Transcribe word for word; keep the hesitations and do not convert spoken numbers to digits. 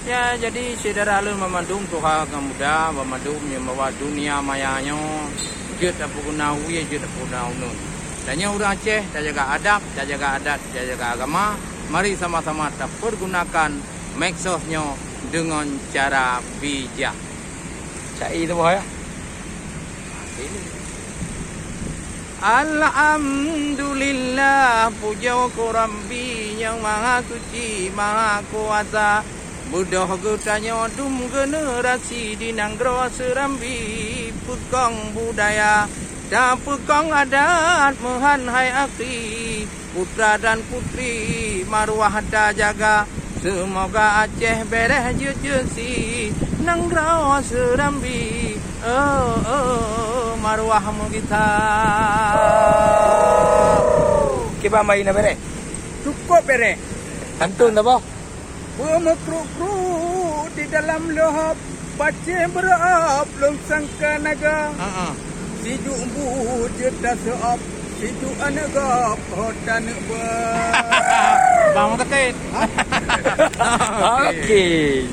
Ya, jadi syedara lôn banmandum tuha ngon muda, banmandum nyang bahwa dunia maya nyoe jeuet tapeuguna wie, jeuet tapeuguna uneuen. Tanyoe ureuëng Aceh, tajaga adab, tajaga adat, tajaga agama. Mari sama-sama tapeurgunakan medsos nyoe deungon cara bijak. Cai teuboh ya. Alhamdulillah, pujoe keu Rabbi nyang Maha Suci, Maha Kuasa. Beudôh geutanyoe dum generasi di nanggroe Seurambi, peukong budaya, tapeukong adat meuhan hai akhi. Putra dan putri maruah tajaga, seumoga Aceh bereh jeuet-jeuet si nanggroe Seurambi. Oh, oh, maruah meugisa. Kiban bayi na bereh? Cukup bereh. Pantun dah boh? Beumeukruk-kruk di dalam lohop, pacéh beureuôb lôn sangka naga. Ha, ha. Sijuek buet jeuet taseuôb, sijuek aneuk gob ho taneuk beuet. Bang Meuketet. Ha? Okey.